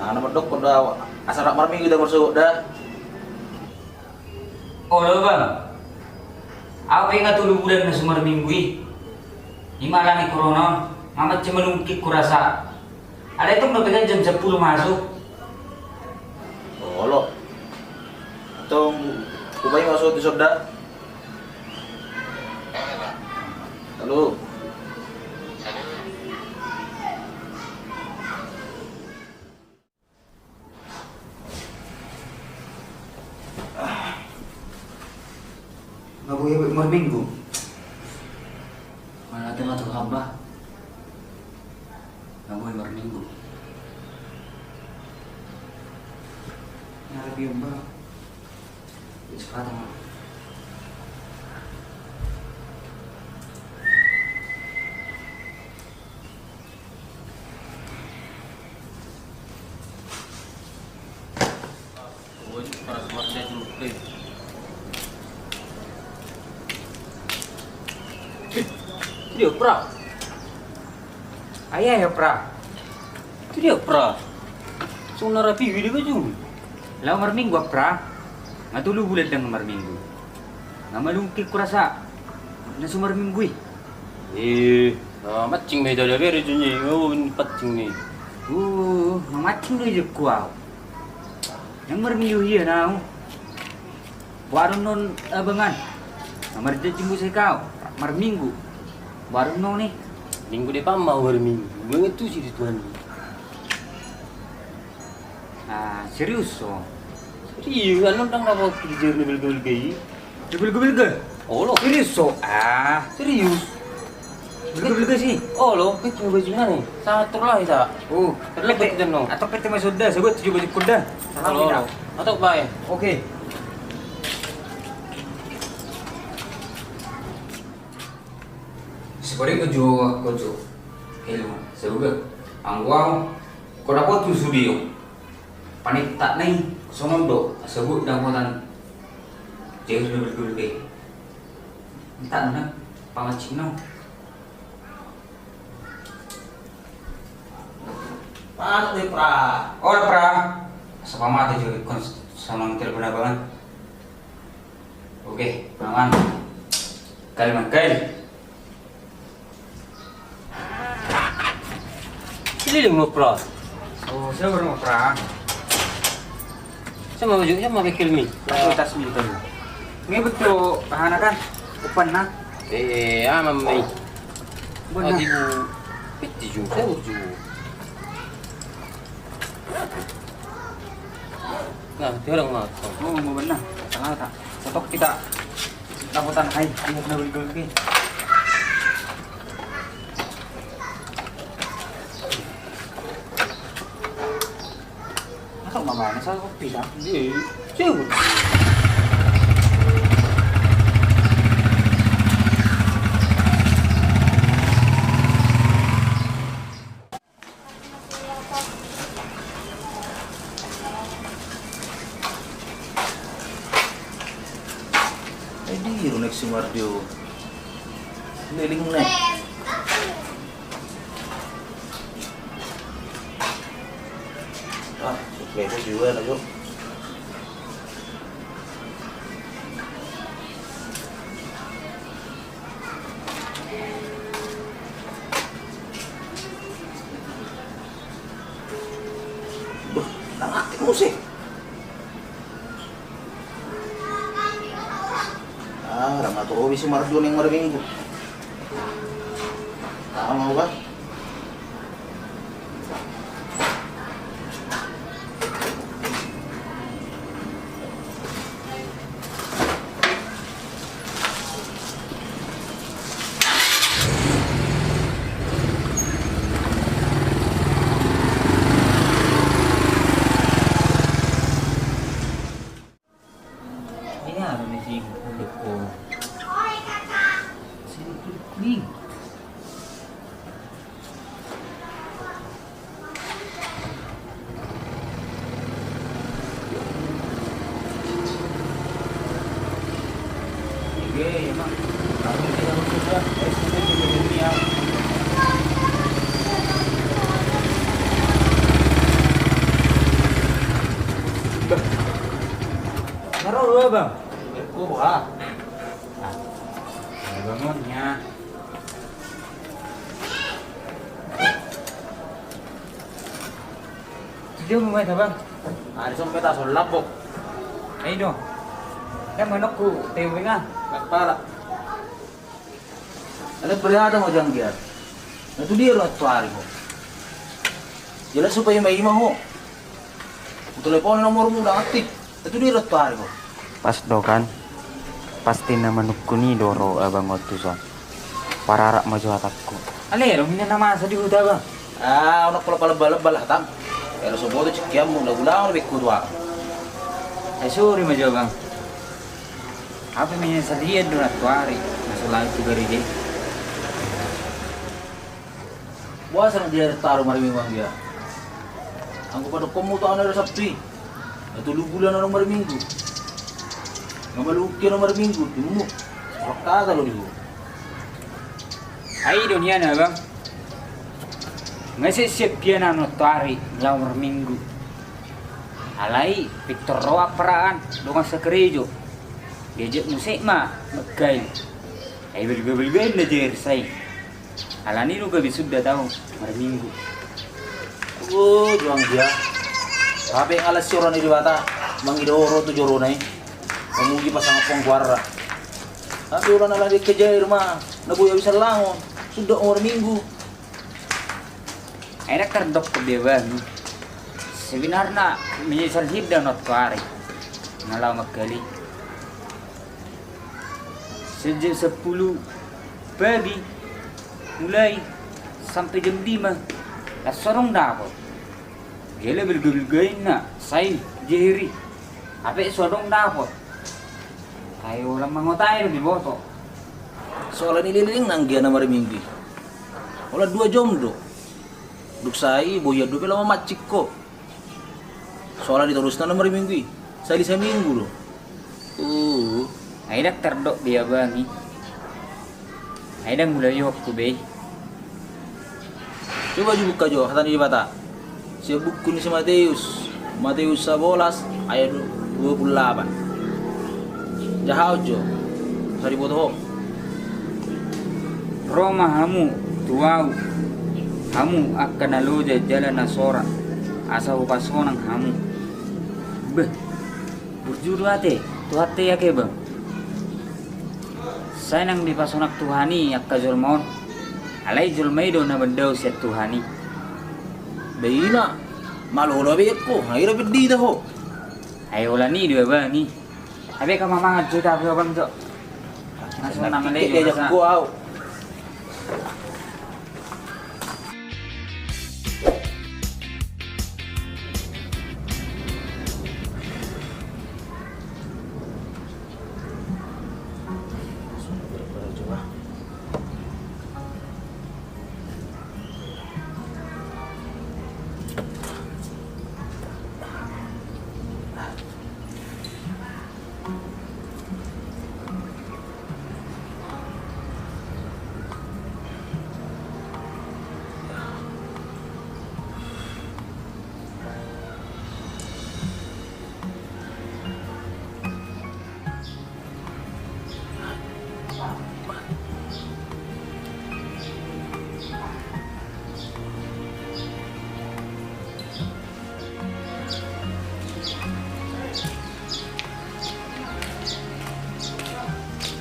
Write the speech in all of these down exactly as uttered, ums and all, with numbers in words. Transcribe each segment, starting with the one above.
Ana mandok da, asa rap marminggu da marsogot da. Olo bang. Au pe nga tolu bulan na so marminggu i. Ima alani corona on, nga mancing malungkit hurasa. Alai tong dope kan jam sampulu masuk. Olo. Tong hubaen ma so di sonda. Halo. Nga boi au marminggu. Mana tengah tu hamba. Nga boi marminggu. Nga rapi hamba. Sepatang. Dia pra. Ayah ya pra. Itu dia pra. Sona rapi video baju. Lau marminggu pra. Nga tolu bulan dang marminggu. Nga malungkit hurasa. Na so marminggu i. Eh, ah, mancing ma ita da bere juni, oh, ini pancing ni. Uh, mamancing do i jekku au. Nang marminggu ia nau. Baru non abangan. Nga marjanji muse kau. Marminggu. Baru non ni. Minggu depan mau marminggu. Gue ngetu sih di Tuhan. Ah, serius so. Serius, anu ndang na bawa kerja ni belga-belga i. Belga-belga? Olo. Serius so. Ah, serius. Belga-belga si. Olo, itu baju mana? Satur lah ita. Oh, terlebih kita no. Atau kita masuk dah, sebut tujuh baju kuda. Olo, olo. Atau bae. Oke. Sebalik ko jo, ko jo. Helo, sebut. Anggo au, ko dapot tu studio. Panittak nai songon do, sebut dapotan. Jauh do belga-belga i. Minta nuna, pamancing no. Masuk di pra. Ora pra. Asa pamate jo ikon songon telepon abangan. Oke, aman. Kali mangkali. Keliling ma pra. Oh, siapa ma pra? Sama baju, sama pakai mi. Aku tas mi tadi. Ini betul, hana kan? Depan nah. Eh, aman mi. Benar. Adi bu. Piti ju, saya ju. Nah, dia orang mau. Oh, mau benar. Tengah tak. Setok kita. Dapotan hai, dia benar betul. Masuk mama, saya kopi dah. Iya. Cuy. Ai di runek Sumarjo. Leleng ne. Ah, suplai ko juga na jo. Bah, nang aktif musik. Ah, rama tu hobi Sumarjo ning marminggu. Tahu mau bah? Ini anu nih sing. Sing. Abang. Berko ha. Nah, bangunnya. Dia mau main abang. Ada sompet asal lapok. Ayo dong. Kan manokku T W nga. Kepala. Ada berada mau janggiar. Na tu dia ruat tuari ho. Jelas supaya ima-ima ho. Utelepon nomormu udah aktif. Na tu dia ruat tuari ho. Pas do kan. Pasti na manungkun i do ro abang on tuson. Pararak ma jo hatangku. Ale dong ina na masa di huta abang. Ah, unang pola palebba-lebba lah tam. Ero so boto cikkianmu na gula on bekku tua. Ai sori ma jo abang. Apa mina salian do na tuari na so lain tu gari de. Boasa na dia taru marminggu anggia. Anggo padokkonmu tu ana era Sabtu i. Na tolu bulan ana marminggu. Na maluki ana marminggu timumu. Rok kata lo di ho. Ai do nian abang. Nga siap-siap ia na tuari laho marminggu. Alai pintor ro aparaan dongan sakarejo. Diajak musik ma mangkail. Ai belga-belga na jersai. Alani do gabe suda tau marminggu. Oh juang dia. Tapi alas sioro ni Debata mangido ro tu jorona i. Mamuji pasangan pongguarra. Tapi ulang ala di kejair ma na boya bisa langon. Suda marminggu. Ai dang tardok dia bang. Sebenarna menyesal hida na tuari. Na laho mangkail i. Sejak sepuluh pagi mulai sampai jam lima. Las so adong dapot. Gele belga-belga inna sai jeheri. Ape so adong dapot. Kayo lam mangotai do di boto. Soalna i leleng nanggia na marminggu. Ola dua jom do. Duk sai bohian dope lam mamancing ho. Soalna di torusna na marminggu i. Sali saminggu do. Uh. Ai dang tardok dia bang i. Ai dang mulai ho ku be. Coba jo buka jo hata ni Debata. Sian buku ni si Mateus, Mateus sabolas ayat dua puluh delapan. Jahaon jo. Sai diboto ho. Ro ma hamu tu ahu, hamu angka na loja jala na sorat, asa hupasonang hamu. Beh. Burju do ate Tuhanta i ake bang. Sai nang dipasonang Tuhan i angka jolma on. Alai jolma i do na mandao sian Tuhan i. Be ima, malo ho do abe ko, na ira pedita ho. Ai ola ni do abang i. Abe ka mamangan jo tapi abang jo. Langsung nang ale jo.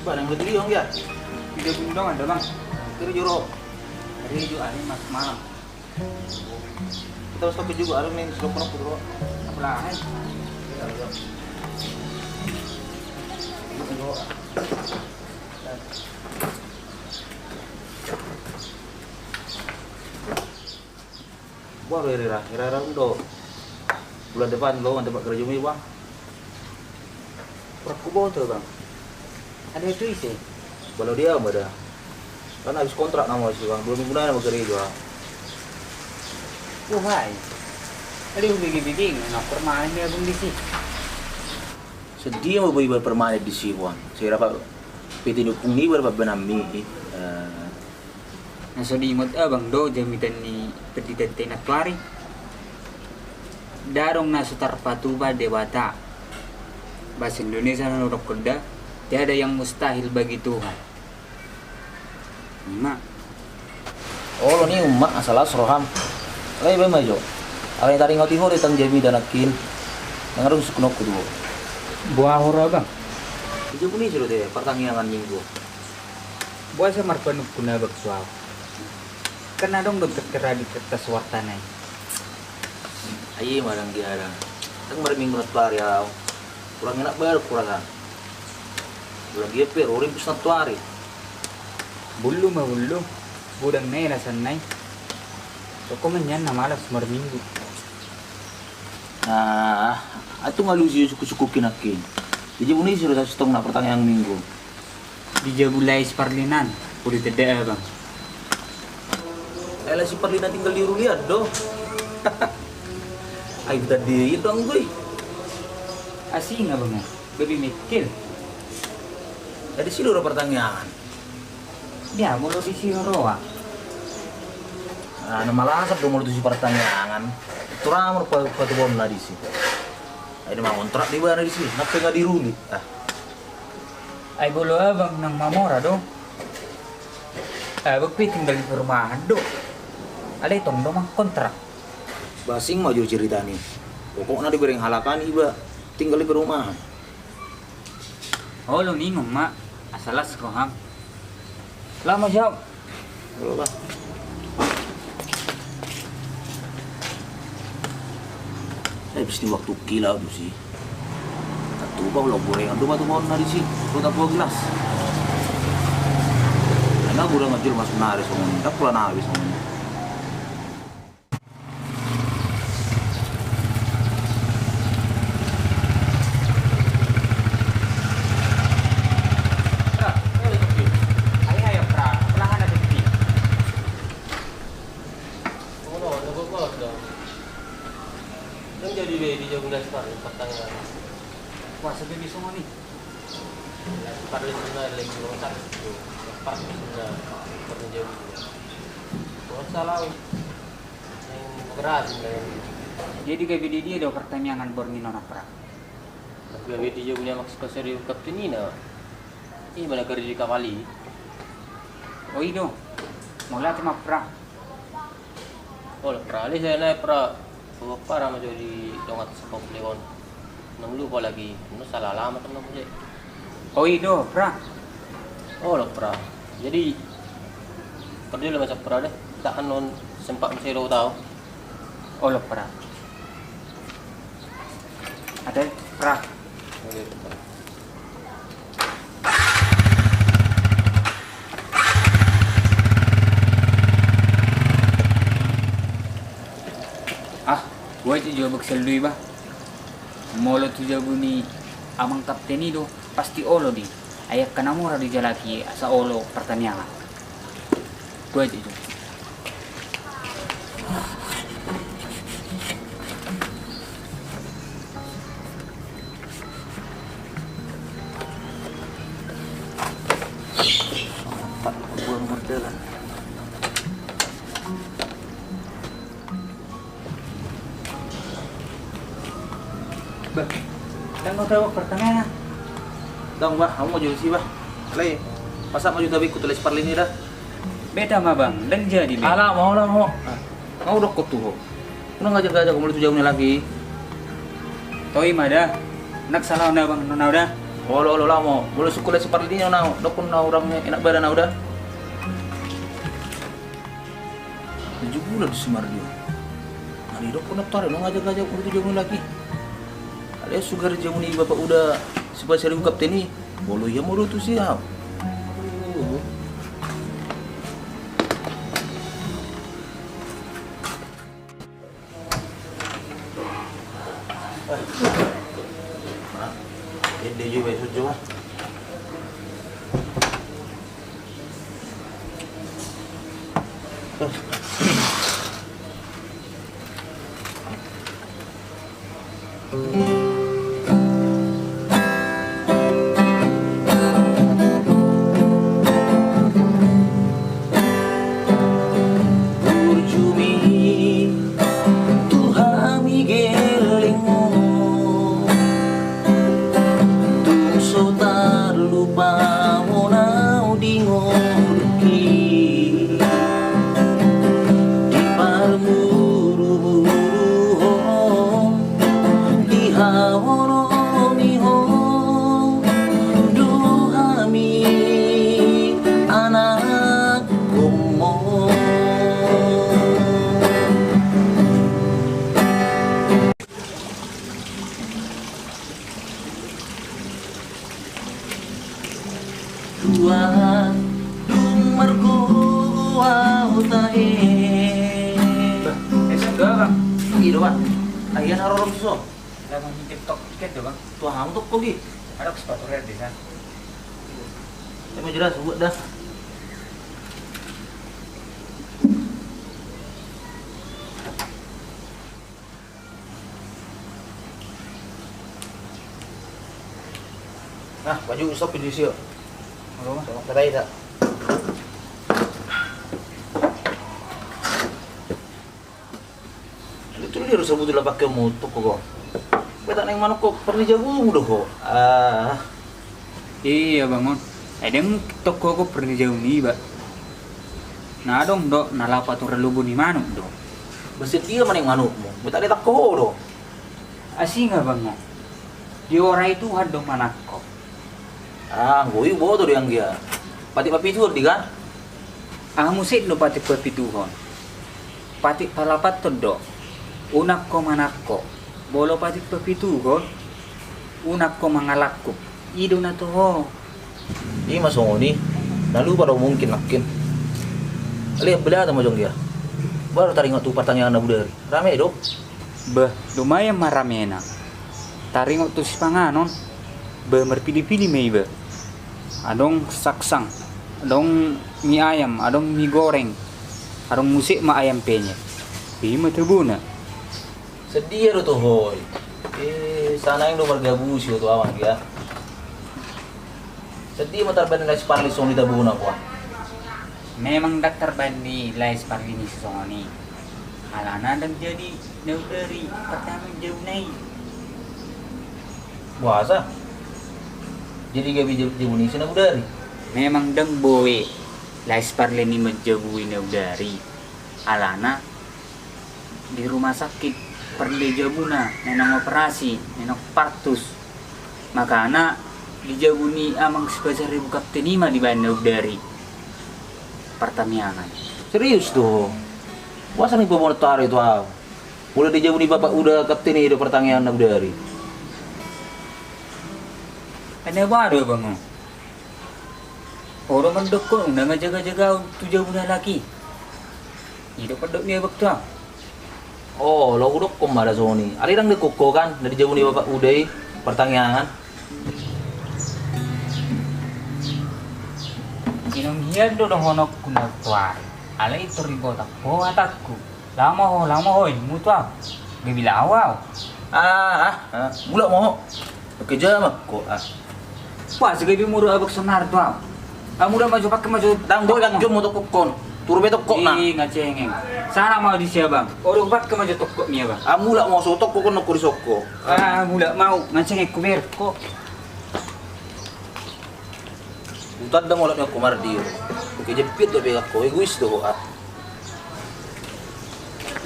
Barang lebih liong ya. Tiga bundang ada bang. Kiri joro. Hari juga hari mas malam. Kita harus pakai juga hari ini sudah pernah putro. Apa lain? Buah lo ira, ira ira undo. Bulan depan lo mantap kerja mi bang. Pura ku boto bang. Ada itu isi. Balo dia mada. Kan habis kontrak nama si bang. Dua minggu nai nama gereja. Wah hai. Ada yang bikin-bikin. Nah permanen ya bang di sini. Sedia mau beli permanen di sini bang. Saya dapat P T dukung ni berapa benam mi. Na so diingot abang do jamitan ni pendidante na tuari. Dadong na so tarpatupa Debata. Bahasa Indonesia na dohonon da, tiada yang mustahil bagi Tuhan. Ima. Olo ni umma, asa las roham. Alai baen ma jo. Alai taringot i ho do tang jamita nangkin. Nang adong suknokku tu ho. Boha ho ro abang? Di jabu ni sudah de partangiangan minggu. Boasa marpanungkun abang tu ahu? Kan adong do tertera di kertas wartana i. Ai ima dang dia dang. Tang marminggu na tuari ahu. Kurang enak badan kurang an. Ulang dia pe ro ringkus na tuari. Bullu ma bullu. Godang na i alasanna i. Toko menyan na malas marminggu. Ah, atung alusi suku-suku kinakin. Di jabu ni sudah sasutong na pertangiangan minggu. Di jabu lae si Parlinan, pudi tedda abang. Ai lae si Parlinan tinggal di rulian do. Ai buta di itu anggui. Asing abang ya, babi mikil. Jadi si loro pertangiangan. Dia molo di si roa. Ah, na malasap do molo tu si pertangiangan. Turang molo patubaon na di si. Ai na mangontrak di bana di si, nape nga di ruli. Ah. Ai bolo abang nang mamora do. Abang pe tinggal di perumahan do. Alai tong do mangkontrak. Basing ma jo cerita ni. Pokokna dibereng halakan iba tinggal di perumahan. Olo ningon ma, asa las roham. Lama jauh. Olo bah. Habis ni waktu kila tu si. Tatu bah ulang gorengan tu batu pohon na di si. Kota tua gelas. Karena gudang ngejul masuk nari songon. Tak pula na habis songon. Kan jadi be di jago las par pertanyaan. Wah, sebenarnya semua nih. Las par di sana lagi rumah sakit. Las par di sana. Pernah jauh. Kalau salah. Jadi gabe di dia do pertanyaan borngin on, Pra? Gabe di dia punya maksud keserius kapten i na. Ima na gari di kapal i. O i do. Mauliate ma, Pra. Olo, Pra, ale saya na, Pra. Bapak Pra ma jo di dongan sekop lewon. Nang lupa lagi, nang salah alamat nang muse. O i do, Pra. Olo, Pra. Jadi, kerja lu masa, Pra, deh. Tak kan non sempat muse do tau. Olo, Pra. Ada, Pra. Oke, Pra. Ah, buat jo abang selu iba. Molo tu jabu ni amang kapten i do, pasti olo di. Ai angka na mora dijalaki asa olo pertaniangan. Buat jo. Empat buah modal. Bah, ndang mau tahu pertanyaan. Dong bah, kamu mau jual sih bah. Lei, masa mau juta bikku tulis parlin i dah. Beta ma bang, ndang jadi be. Ala mau lah mau. Mau dokko tu ho. Unang ngajak-ngajak molo tu jabu ni lagi. Toi ma da. Nak salah na bang nona udah. Olo olo lah mau. Molo sukula si parlin i nona. Dokko na urang enak badan na udah. Tujuh bulan si Mardio. Ani dokko na tare no ngajak-ngajak molo tu jabu ni lagi. Alai sugar jabu ni bapak udah si pasaribu kapten i. Molo ia molo tu si au. Ende juga itu coba. Burju mi tu hami gelengmu. Tuhan, dung margogo au tahe. Bah, eh, sudah, Bang. Iya, Bang. Ahian haroro so. Lah, Bang, minjem tok tiket do, Bang. Tuhan, tok kogi. Ada sepatu red di sana. Emang jelas buat dah. Nah, baju stop di sini. Halo, Mas. Sama kedai tak? Itu dia harus sebut lah pakai motor kok. Beta naik manuk kok, pernah jago muda kok. Ah. Iya, Bang, on. Eh, deng toko ko pernah jago ni, Bang. Nah, dong, dok, nah, lapa tu relubu ni manuk, dok. Besit dia maning manukmu. Beta dia tak kau, dok. Asing, Bang, on. Diorai Tuhan do manakko. Ah, anggo i boto do anggia. Patik papituhon di kan? Ah, musik do patik papituhon. Patik palapathon do. Unang ko manakko. Molo patik papituhon. Unang ko mangalangkup. I do na toho. I ma songon i. Na lupa do mungkin nangkin. Lihat belata ma jong dia. Baru taringot tu partangiangan na budari. Rame do. Bah, lumayan ma ramena. Taringot tu sipanganon, bah, marpilipili ma iba. Adong saksang, adong mi ayam, adong mi goreng, adong musik ma ayam penyet. Ima tebuna. Sedia do toho i. Eh, sana yang do margabusi tu awang dia. Sedia ma tarbani lai siparli songon i tebuna kua. Memang dang tarbani lai siparli ni songon i. Alana dang jadi na budari pertama jabu na i. Boasa? Jadi gabe jabu ni si na budari. Memang dang boe lai siparli ni manjabui na budari. Alana di rumah sakit pernah jabuna, naeng operasi, naeng partus. Makana di jabu ni amang si pajar ibu kapten i ma dibaen na budari. Partangiangan. Serius do. Boasa ni pabonat tari tu au. Mula di jabu ni bapak uda kapten i do partangiangan na budari. Ane baru abang. Oro mandok ko na manjaga-jaga tu jabu na laki. I do pandok ni abang tu au. Oh, lo hudok ko ma da songon i. Alai dang dengkon ho kan, na di jabu ni bapak uda i partangiangan. Inong hian do dohononku na tuari. Alai tor iboto ho hatangku. Laho ma ho, laho ma ho, inmu tu au. Gabe laho au. Ah, ah, ah, mulak ma ho. Oke, jamak ko, ah. Wah, segabe muru abak sonar tu au. Ah, mulak ma jo, pakke ma jo. Dang boi, dang jo mo tokkokkon. Turu be tokkok na. Ih, nga cengeng. Sana ma di si abang. Oro pakke ma jo tokkok ni abang. Ah, mulak ma so tokkok ko nokko di sokko. Ah, mulak ma au, nga cengeng ku ber ko. Utan da molak ni aku mardi. Oke, jepit do be aku, egois do ho, ah.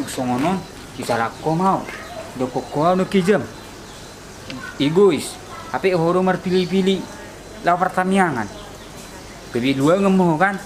Songon on, kisarako ma au. Dokok ko au na kijam. Egois, hape ho do marpili-pili laho partangiangan. Gabe luangan ma ho kan,